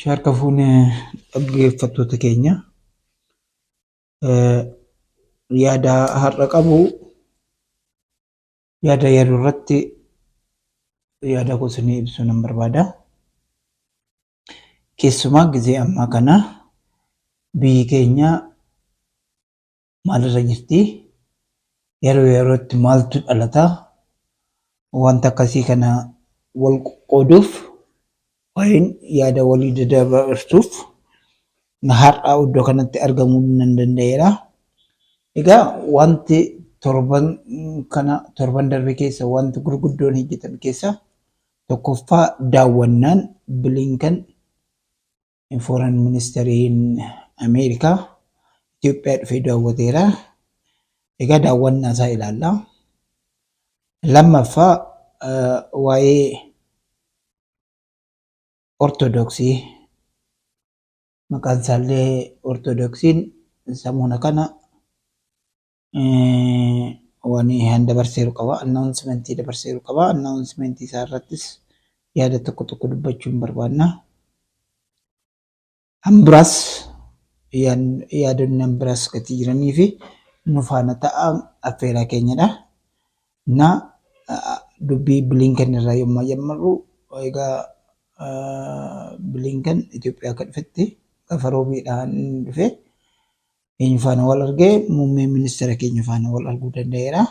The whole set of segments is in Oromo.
Harka fuune dhaggeeffattoota keenya. Yaada har'a qabu yaada yaadu irratti yaada koo isinii ibsuu nan barbaada. Keessumaa gizee ammaa kana biyyi keenya maalirra jirti? Yeroo yerootti maaltu dhalata? Wanta akkasii kana wal qoqqooduuf waa'een yaada walii dadabarsuuf har'a iddoo kanatti argamuu nan danda'eera. Egaa wanti torban kana torban darbe keessa wanti gurguddoon hojjetame keessa tokkoffaa daawwannaan Bilinkan Foreign Ministeriin Ameerikaa Itoophiyaa dhufee daawwateera. Egaa daawwannaa isaa ilaalla. Lammaffaa waa'ee Ortodoksii maqaan isaallee Ortodoksiin samuuna kana waan han dabarseeru qaba. Annaawunsimentii dabarseeru qaba. Annaawunsimentii isaa irrattis yaada tokko tokko dubbachuu hin barbaanna. Han biraas yaadonni han biraas gatii jiranii fi nu faana ta'a affeeraa keenyadha. Na dubbii Bilinken irraa yommuu jammarru egaa Bilinken Itoophiyaa akka dhufetti gaafa roobiidhaan inni dhufe eenyu faana wal argee muummee ministeera keenya faana wal arguu danda'eera.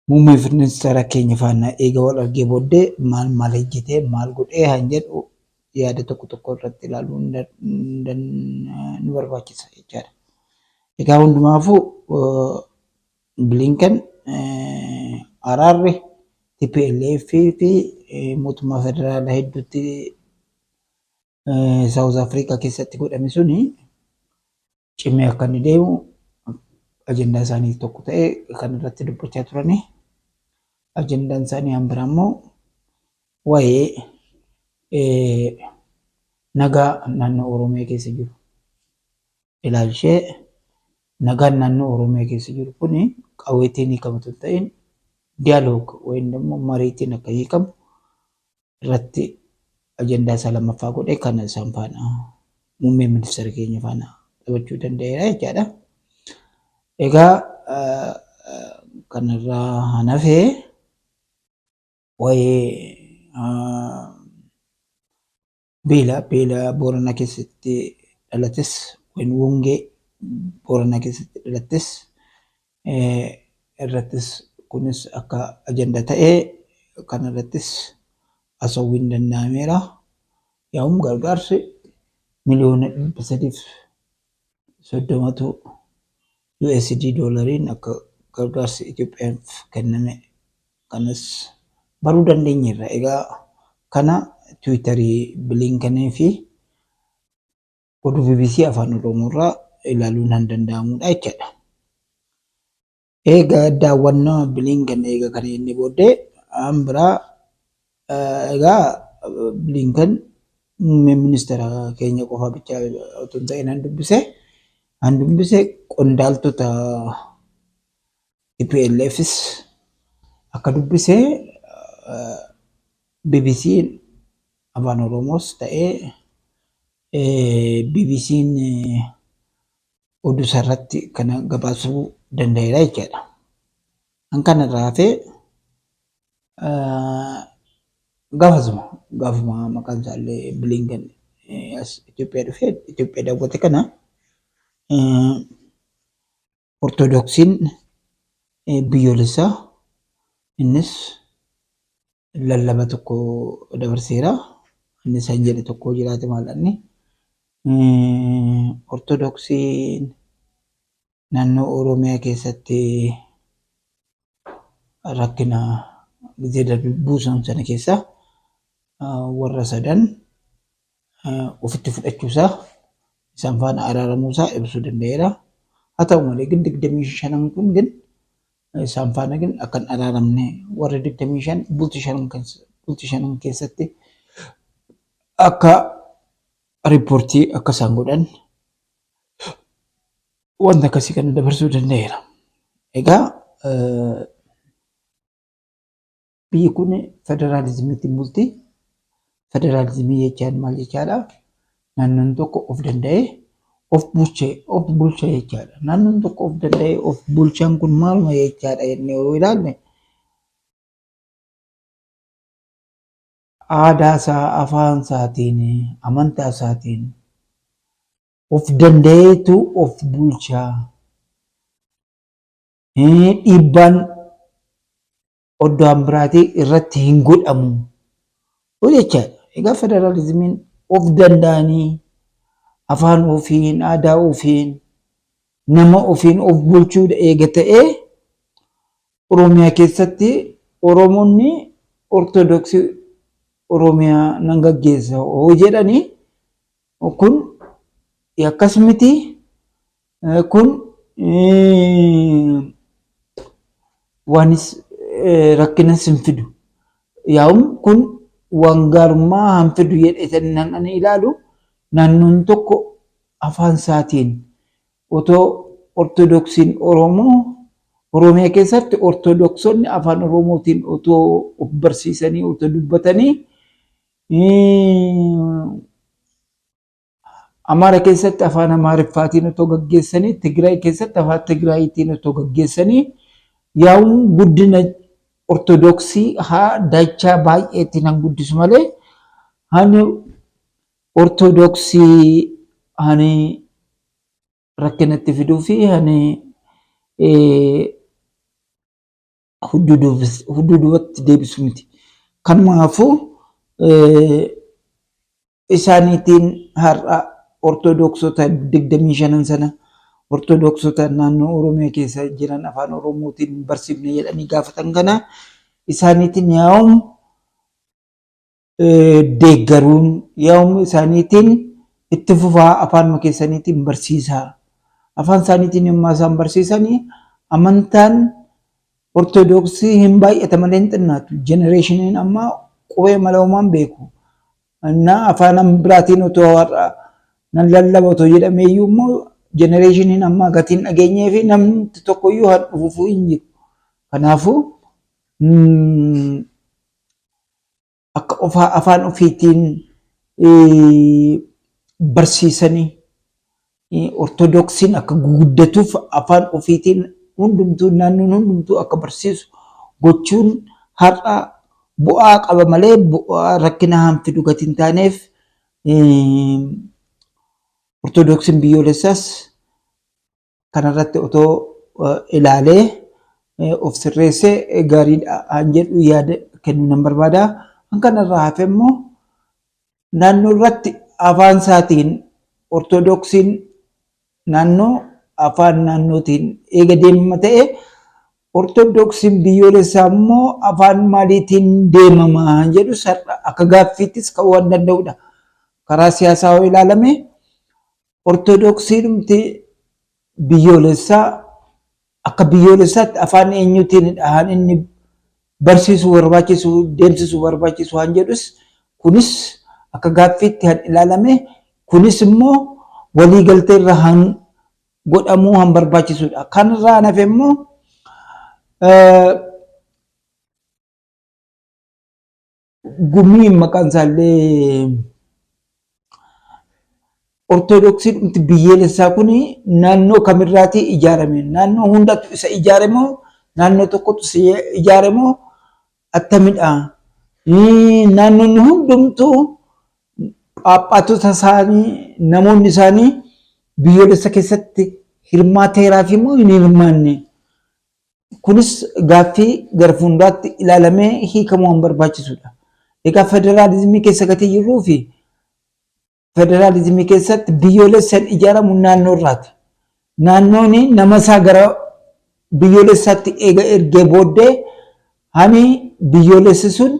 Muummee ministeera keenya faana eega wal argee booddee maal maal hojjetee maal godhee han jedhu yaada tokko tokko irratti ilaaluun nu barbaachisa jechaadha. Egaa hundumaafuu Bilinken araarri TPLF fi mootummaa federaalaa hedduutti Saawuz Afrikaa keessatti godhame suni cimee akka inni deemu ajandaa isaanii tokko ta'e kan irratti dubbachaa turani. Ajandaan isaanii han biraa immoo waa'ee nagaa naannoo Oromiyaa keessa jiru ilaalchee nagaan naannoo Oromiyaa keessa jiru kun qawweetiin hiikamu otoo hin ta'in dialogue wayin immoo mariitiin akka hiikamu irratti ajandaa isaa lammaffaa godhee kana isaan faana muummee ministeera keenya faana taphachuu danda'eera jechaadha. Egaa kanarraa hanafee waa'ee beela beela Booranaa keessatti dhalates wayin wongee Booranaa keessatti dhalates irrattis kunis akka ajanda ta'ee kanarrattis haasawwiin danda'ameera. Yaa'um gargaarsi 330,000,000tu USD doolariin akka gargaarsi Itoophiyaaf kenname kanas baruu dandeenyeerra. Egaa kana Tiwiitarii Biliinkenii fi oduu BBC Afaan Oromoo irraa ilaaluun kan danda'amudha jechaadha. Eega daawwannaa Bilinken eega kana inni booddee aan biraa egaa Bilinken muummee ministeera keenya qofaa bichaa otoo hin ta'in han dubbise han dubbise qondaaltota TPLFs akka dubbise BBC Afaan Oromoos ta'ee BBC'n oduu isaa irratti kana gabaasuu danda'eera jechaadha. An kana irraa hafee gaafasuma gaafuma maqaan isaallee Bilinken as Itoophiyaa dhufee Itoophiyaa daawwate kana Ortodoksiin biyyoolessaa innis lallaba tokko dabarseera. Inni isaan jedhe tokko jiraate maal inni Ortodoksiin naannoo Oromiyaa keessatti rakkina gizee darbe buusan sana keessa warra sadan ofitti fudhachuusaa isaan faana araaramuusaa ibsuu danda'eera. Haa ta'u malee gin 25 kun gin isaan faana gin akka hin araaramne warri 25 bultii shanan keessatti akka riippoortii akka isaan godhan wanta akkasii kana dabarsuu danda'eera. Egaa biyyi kun federaalizimiitiin bulti. Federaalizimii jechaan maal jechaadha? Naannoon tokko of danda'ee of bulche of bulcha jechaadha. Naannoon tokko of danda'ee of bulchaan kun maaluma jechaadha jennee yoo ilaalle aadaa isaa, afaan isaatiin, amantaa isaatiin of danda'eetu of bulcha. Dhiibbaan oddaan biraatii irratti hin godhamu jechaadha. Egaa federaalizimiin of danda'anii afaan ofiin, aadaa ofiin, nama ofiin of bulchuudha eega ta'ee Oromiyaa keessatti Oromoonni Ortodoksii Oromiyaa nan gaggeessa hoo jedhanii kun akkas miti kun waanis rakkinas hin fidu. Yaa'um kun waan gaarummaa hin fidu jedhee nan ani ilaalu naannoon tokko afaan isaatiin otoo Ortodoksiin Oromoo Oromiyaa keessatti Ortodoksonni afaan Oromootiin otoo of barsiisanii otoo dubbatanii Amaara keessatti afaan Amaariffaatiin otoo gaggeessanii Tigraay keessatti afaan Tigraayitiin otoo gaggeessanii yaa'uun guddina Ortodoksii haa dachaa baay'eetti nan guddisu malee hani Ortodoksii hani rakkinatti fiduu fi hani hudduu duubatti deebisu miti. Kanumaafuu isaaniitiin har'a Ortodoksota 25 sana Ortodoksota naannoo Oromiyaa keessa jiran afaan Oromootiin barsiifne jedhanii gaafatan kana isaaniitiin yaa'uun deeggaruun yaa'uun isaaniitiin itti fufaa afaanuma keessaniitiin barsiisaa. Afaan isaaniitiin yommuu isaan barsiisanii amantaan Ortodoksii hin baay'ata malee hin xinnaatu. Jenereeshiniin ammaa qubee malee homaa hin beeku. Innaa afaan biraatiin otoo har'a nan lallaba otoo jedhamee iyyuu immoo jenereeshiniin ammaa gatiin dhageenyee fi namni tokko iyyuu har dhufuufuu hin jiru. Kanaafuu akka afaan ofiitiin barsiisanii Ortodoksiin akka guguddatuuf afaan ofiitiin hundumtuu naannoon hundumtuu akka barsiisu gochuun har'a bu'aa qaba malee bu'aa rakkina haan fidu gati hin taaneef Ortodoksiin biyyoolessaas kanarratti otoo ilaalee of sirreessee gaariidha an jedhu yaada kennuu nan barbaada. Kan kanarraa hafe immoo naannoo irratti afaan isaatiin Ortodoksiin naannoo afaan naannootiin eega deemama ta'e Ortodoksiin biyyoolessaa immoo afaan maaliitiin deemama jedhu akka gaaffiittis ka'uu waan danda'udha. Karaa siyaasaa yoo ilaalame Ortodoksiinumti biyyoolessaa akka biyyoolessaatti afaan eenyuutiinidha haan inni barsiisuu barbaachisu deemsisuu barbaachisu waan jedhus kunis akka gaaffiitti han ilaalame kunis immoo waliigaltee irra han godhamuu han barbaachisudha. Kanarraa hafe immoo gumii maqaan isaallee Ortodoksii dhumti biyyeelessaa kun naannoo kamirraatii ijaarame? Naannoo hundatu isa ijaare moo naannoo tokkotu isa ijaare moo attamidha? Naannoonni hundumtuu phaaphaatota isaanii namoonni isaanii biyyoolessa keessatti hirmaateeraa fi moo hin hirmaanne? Kunis gaaffii gara fuulduraatti ilaalamee hiikamuu waan barbaachisudha. Egaa federaalizimii keessa gatii jirruu fi federaalizimii keessatti biyyoolessaan ijaaramu naannoo irraati. Naannoon nama isaa gara biyyoolessaatti eega ergee booddee hani biyyoolessi sun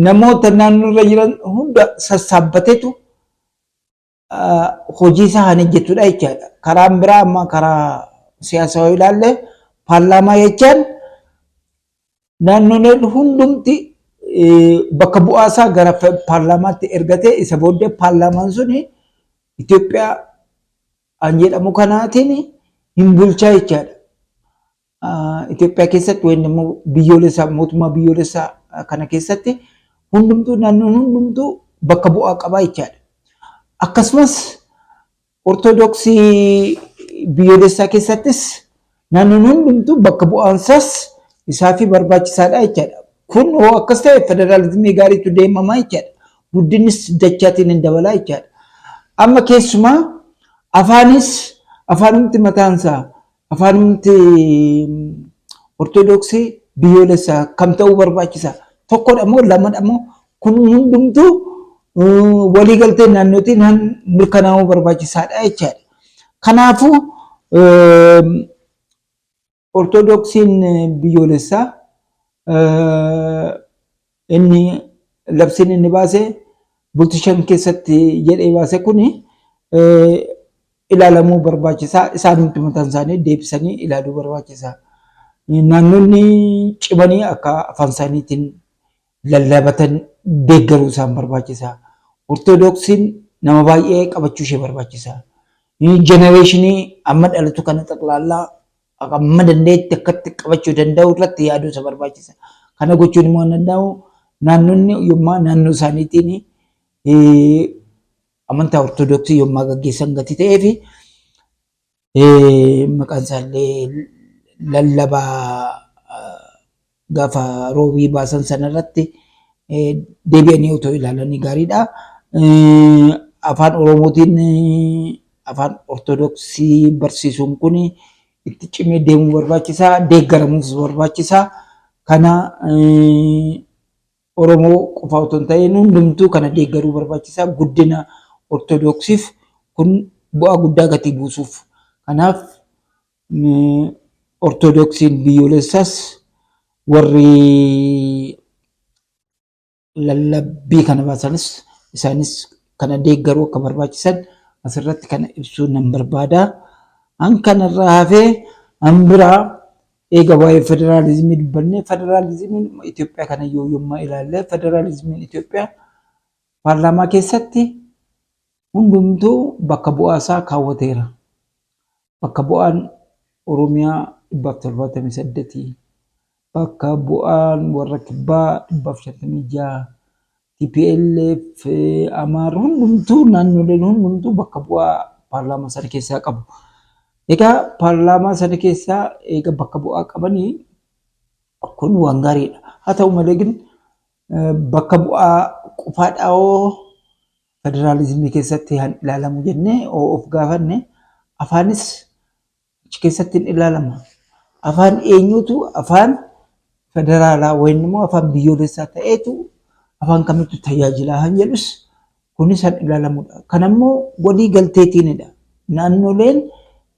namoota naannoo irra jiran hunda sassaabbatetu hojii isaa kan hojjetudha jechaadha. Karaan biraa amma karaa siyaasaa yoo ilaalle paarlaamaa jechaan naannoleen hundumti bakka bu'aa isaa gara paarlaamaatti ergatee isa booddee paarlaamaan suni Itoophiyaa kan jedhamu kanaatiin hin bulchaa jechaadha. Itoophiyaa keessatti yookiin immoo biyyoolessaa mootummaa biyyoolessaa kana keessatti hundumtuu naannoon hundumtuu bakka bu'aa qabaa jechaadha. Akkasumas Ortodoksii biyyoolessaa keessattis naannoon hundumtuu bakka bu'aansaas isaafi barbaachisaadha jechaadha. Kun hoo akkas ta'e federaalizimii gaariitu deemamaa jechaadha. Guddinnis dachaatiin hin dabalaa jechaadha. Amma keessumaa afaanis afaanumti mataansaa afaanumti Ortodoksii biyyoolessaa kam ta'uu barbaachisa? Tokkodha moo lamadha moo kun hundumtuu waliigaltee naannootiin mirkanaa'uu barbaachisaadha jechaadha. Kanaafuu Ortodoksiin biyyoolessaa inni labsiin inni baase bultii 5 keessatti jedhee baase kuni ilaalamuu barbaachisaa. Isaanumti mataan isaanii deebisanii ilaaluu barbaachisaa. Naannonni cimanii akka afaan isaaniitiin lallabatan deeggaruu isaan barbaachisa. Ortodoksiin nama baay'ee qabachuu ishee barbaachisa. Jenereeshinii amma dhalatu kana xaqlaallaa amma dandeetti akkatti qabachuu danda'u irratti yaaduu isa barbaachisa. Kana gochuun immoo hin danda'amu. Naannonni yommaa naannoo isaaniitiin amantaa Ortodoksii yommaa gaggeessan gati ta'ee fi maqaan isaallee lallabaa gaafa roobii baasan sanarratti deebi'anii otoo ilaalanii gaariidha. Afaan Oromootiin afaan Ortodoksii barsiisuun kun itti cimee deemuu barbaachisaa, deeggaramuus barbaachisaa. Kana Oromoo qofa otoo hin ta'in hundumtuu kana deeggaruu barbaachisaa. Guddina Ortodoksiif kun bu'aa guddaa gatii buusuuf. Kanaaf Ortodoksiin biyyoolessaas warri lallabbii kana baasanis isaanis kana deeggaruu akka barbaachisan asirratti kana ibsuu nan barbaada. An kanarraa hafee an biraa eega waa'ee federaalizimii dubbanne federaalizimiin Itoophiyaa kana yoo yommaa ilaalle federaalizimiin Itoophiyaa paarlaamaa keessatti hundumtuu bakka bu'aa isaa kaawwateera. Bakka bu'aan Oromiyaa 178, bakka bu'aan warra Kibbaa 156, TPLF, Amaarri hundumtuu naannoleen hundumtuu bakka bu'aa paarlaamaa sana keessaa qabu. Egaa paarlaamaa sana keessaa eega bakka bu'aa qabanii kun waan gaariidha. Haa ta'u malee gin bakka bu'aa qofaadhaa hoo federaalizimii keessatti han ilaalamu jennee of gaafanne afaanis achi keessatti hin ilaalama. Afaan eenyutu afaan federaalaa wayin immoo afaan biyyoolessaa ta'eetu afaan kamittu tajaajilaa han jedhus kunis han ilaalamudha. Kanammoo walii galteetiinidha. Naannoleen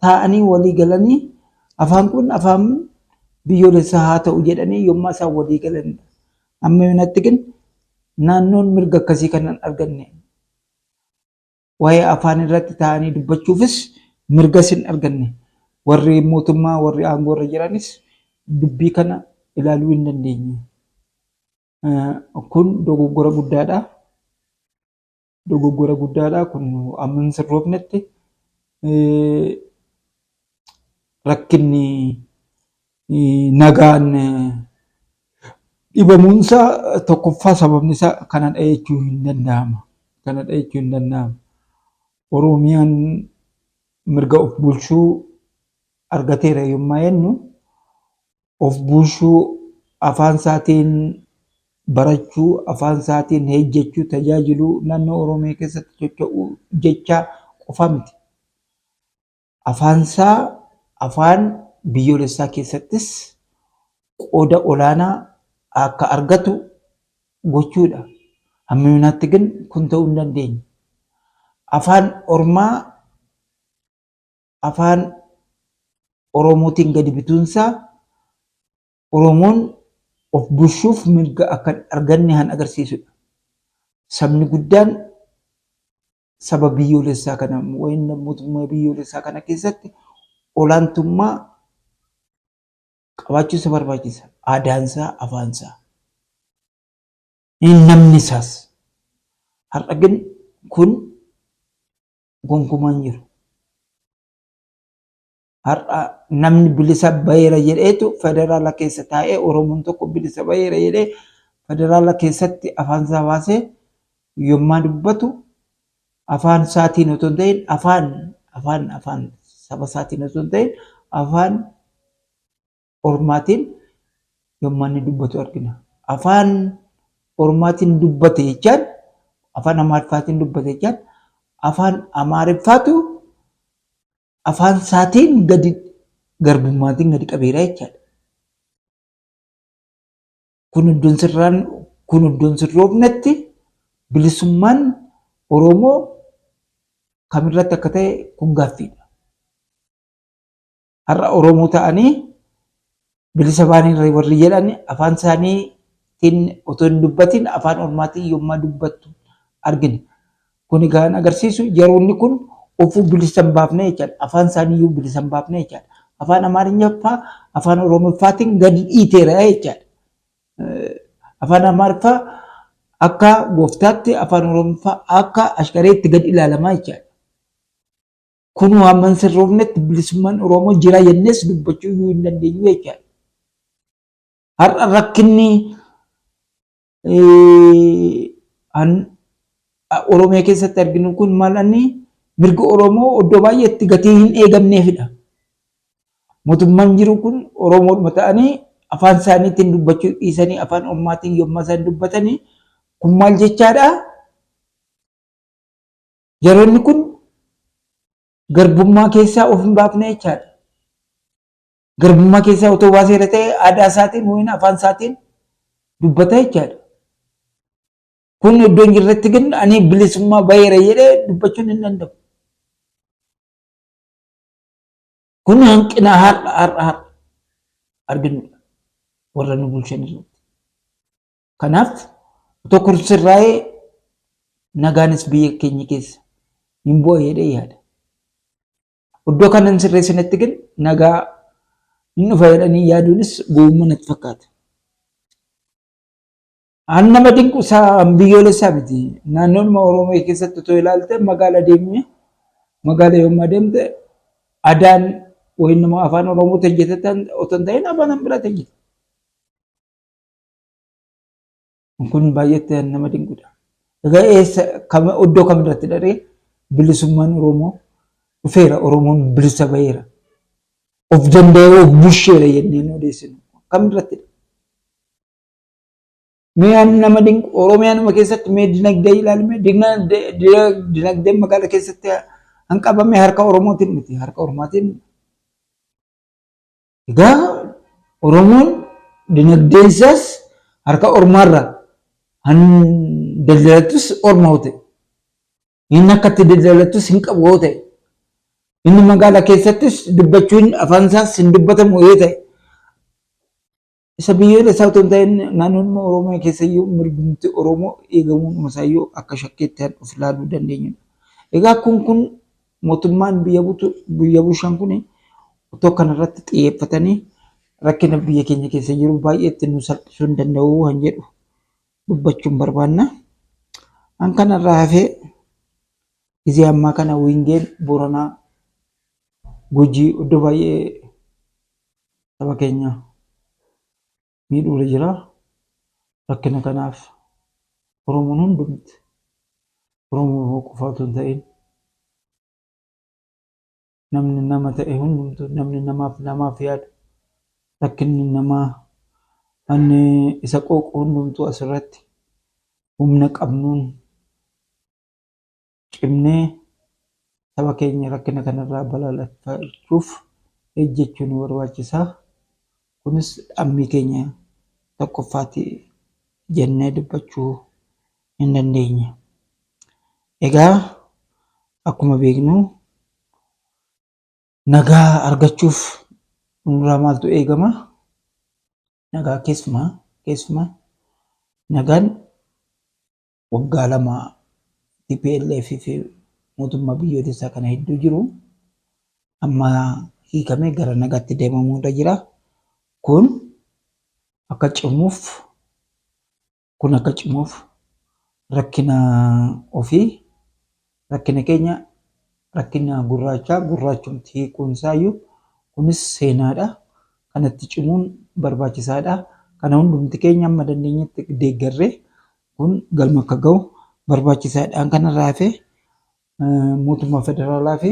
taa'anii walii galanii afaan kun afaan biyyoolessaa haa ta'u jedhanii yommaa isaan walii galanidha. Amma yoonatti gin naannoon mirga akkasii kan hin arganne. Waa'ee afaan irratti taa'anii dubbachuufis mirgas hin arganne. Warri mootummaa warri aangoo irra jiranis dubbii kana ilaaluu hin dandeenye. Kun dogoggora guddaadha. Dogoggora guddaadha. Kun amma hin sirroofnetti rakkinni nagaan dhibamuunsaa tokkoffaa sababni isaa kanadha jechuu hin danda'ama. Kanadha jechuu hin danda'ama. Oromiyaan mirga of bulchuu argateera yommaa jennu of bulchuu afaan isaatiin barachuu, afaan isaatiin hejjechuu, tajaajiluu, naannoo Oromiyaa keessatti socho'uu jechaa qofa miti. Afaan isaa afaan biyyoolessaa keessattis qooda olaanaa akka argatu gochuudha. Hamma yoonaatti gin kun ta'uu hin dandeenye. Afaan ormaa afaan Oromootiin gadi bituunsaa Oromoon of bulchuuf mirga akka hin arganne kan agarsiisudha. Sabni guddaan saba biyyoolessaa kana wayin mootummaa biyyoolessaa kana keessatti olaantummaa qabaachuu isa barbaachisa. Aadaansaa, afaansaa, namni isaas. Har'a gin kun gonkumaa hin jiru. Har'a namni bilisa baheera jedheetu federaala keessa taa'ee Oromoon tokko bilisa baheera jedhee federaala keessatti afaansaa baasee yommaa dubbatu afaan isaatiin otoo hin ta'in afaan afaan afaan saba isaatiin otoo hin ta'in afaan ormaatiin yommaa inni dubbatu argina. Afaan ormaatiin dubbate jechaan afaan Amaariffaatiin dubbate jechaan afaan Amaariffaatu afaan isaatiin gadi garbummaatiin gadi qabeera jechaadha. Kun iddoon sirraan kun iddoon sirroofnetti bilisummaan Oromoo kamirratti akka ta'e kun gaaffiidha. Har'a Oromoo ta'anii bilisa baanii warri jedhan afaan isaaniitiin otoo hin dubbatin afaan ormaatiin yommaa dubbattu argina. Kuni kan agarsiisu yeroonni kun ofuu bilisa hin baafne jechaadha. Afaan isaaniiyyuu bilisa hin baafne jechaadha. Afaan Amaariffaa afaan Oromoffaatiin gadi dhiiteera jechaadha. Afaan Amaariffaa akka gooftaatti afaan Oromoffaa akka ashkareetti gadi ilaalamaa jechaadha. Kunuu hamma hin sirroofnetti bilisummaan Oromoo jira jennees dubbachuu iyyuu hin dandeenyu jechaadha. Har'a rakkinni Oromiyaa keessatti arginu kun maal inni mirga Oromoo iddoo baay'eetti gatii hin eegamneefidha. Mootummaan jiru kun Oromoodhuma ta'anii afaan isaaniitiin dubbachuu dhiisanii afaan ormaatiin yommuu isaan dubbatanii kun maal jechaadha? Yeroonni kun garbummaa keessaa of hin baafne jechaadha. Garbummaa keessaa otoo baaseera ta'e aadaa isaatiin yookiin afaan isaatiin dubbata jechaadha. Kun iddoo hin jirretti gin ani bilisummaa baheera jedhee dubbachuun hin danda'u. Kun hanqina har'a har'a har'a arginudha warra nu bulchan irratti. Kanaaf otoo kun sirraa'ee nagaanis biyya keenya keessa hin bu'a jedhee yaada. Iddoo kana hin sirreessinetti gin nagaa hin dhufa jedhanii yaaduunis gowwummaa natti fakkaata. An nama dinqu isaa biyyoolessaa miti. Naannoonuma Oromiyaa keessatti otoo ilaalte magaala deemne magaala yommuu deemte adaan wayin nama afaan Oromoo hojjetatan otoo hin ta'in afaan biraatti hojjeta. Kun baay'eetti nama dinqudha. Egaa eessa kam iddoo kam irratti dharee bilisummaan Oromoo dhufeera Oromoon bilisa baheera. Of danda'ee of busheera jennee nu odeessinu. Kam irrattidha? Mee an nama dinqu Oromiyaa nama keessatti mee dinagdee ilaalme dinagdeen magaala keessatti hanqabame harka Oromootiin miti harka Oromaatiin. Egaa Oromoon dinagdeen isaas harka ormaarra han daldalattus orma yoo ta'e, inni akka itti daldalattus hin qabu yoo ta'e, inni magaalaa keessattis dubbachuun afaan isaas hin dubbatamu yoo ta'e, isa biyyoota isaa otoo hin ta'in naannoon Oromiyaa keessayyuu mirgumti Oromoo eegamuun isaayyuu akka shakkeetti kan of ilaaluu dandeenyudha. Egaa kun mootummaan biyya butu biyya bushaan kun otoo kanarratti xiyyeeffatanii rakkina biyya keenya keessa jiru baay'eetti nu salphisuu hin danda'u kan jedhu dubbachuun barbaanna. An kanarraa hafee gizee ammaa kana Wingeen Booranaa Gujii iddoo baay'ee saba keenya miidhuurra jira. Rakkina kanaaf Oromoon hundumti Oromoo qofa otoo hin ta'in namni nama ta'e hundumtuu namni namaaf namaaf yaadu rakkinni namaa inni isa qooqu hundumtuu asirratti humna qabnuun cimnee saba keenya rakkina kanarraa balaaleffachuuf ejjechuu nu barbaachisa. Kunis dhammii keenya tokkoffaati jennee dubbachuu hin dandeenya. Egaa akkuma beeknu nagaa argachuuf nurraa maaltu eegama? Nagaa keessumaa keessumaa nagaan waggaa 2 tplf fi mootummaa biyyoolessaa kana hedduu jiru amma hiikamee gara nagaatti deemamuu irra jira. Kun akka cimuuf kun akka cimuuf rakkina ofii rakkina keenya rakkina gurraachaa gurraachumti hiikuun isaayyuu kunis seenaadha. Kanatti cimuun barbaachisaadha. Kana hundumti keenya amma dandeenyetti deeggarree kun galma akka gahu barbaachisaadhaan kanarraa hafe mootummaa federaalaa fi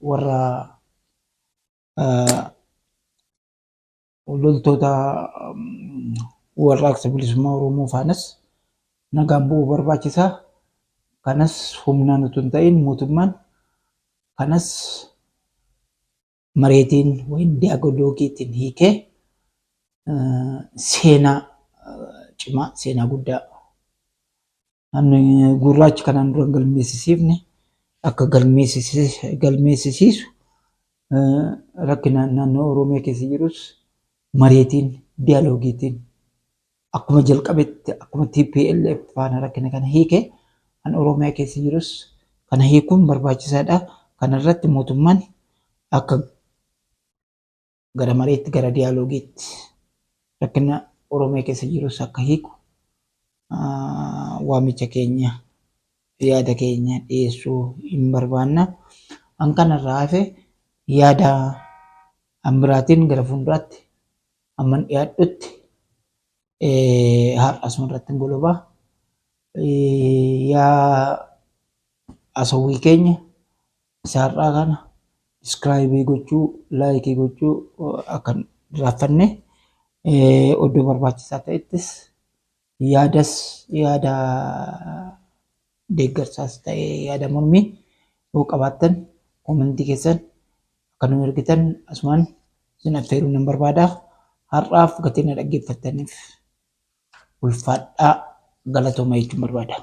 warra loltoota warraaqsa bilisummaa Oromoo faanas nagaan bu'uu barbaachisa. Kanas humnaan utuu hin ta'in mootummaan kanas mareetiin wayin diyaagoloogiitiin hiikee seenaa cimaa seenaa guddaa namni gurraachi kanaan dura hin galmeessisiifne akka galmeessisiisu rakkina naannoo Oromiyaa keessa jirus mareetiin diyaaloogiitiin akkuma jalqabetti akkuma TPLF faana rakkina kana hiike kan Oromiyaa keessa jirus kana hiikuun barbaachisaadha. Kana irratti mootummaan akka gara mareetti gara diyaaloogiitti rakkina Oromiyaa keessa jirus akka hiiku waamicha keenya yaada keenya dhiyeessuu hin barbaanna. An kanarraa hafe yaada an biraatiin gara fuulduraatti amman dhiyaadhutti har'a asuma irratti hin golobaa. Yaa asawwii keenya isa har'aa kana diskiraayibii gochuu, laayikii gochuu akka hin irraanfanne oddoo barbaachisaa ta'ettis yaadas yaada deeggarsaas ta'e yaada mormii yoo qabaattan koomentii keessan akka nu ergitan asumaan isin affeeruu nan barbaada. Har'aaf gatii na dhaggeeffattaniif ulfaadhaa galatooma jechuun barbaada.